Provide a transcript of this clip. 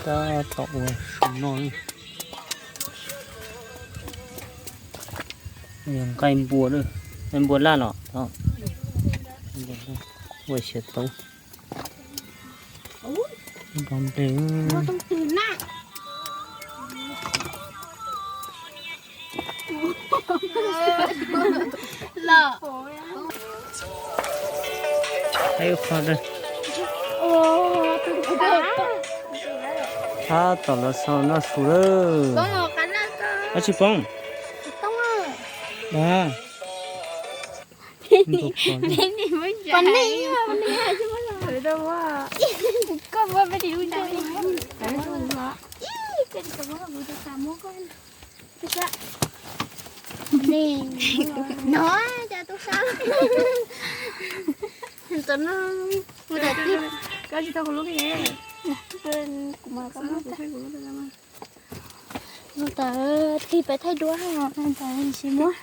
Tab tom ua su noj. Yog nqaij npua, nqaij npua laj los, ua xyaw tau. Npog nplej. Ib qho, tab tom los xaus noj su lawm. Ab, tsis poob. No, cas tub sab. Tam no, kuv tsis tau kuv lub, kuv mam tau. Tawm tig pais thaij duab, tawm tsis muab.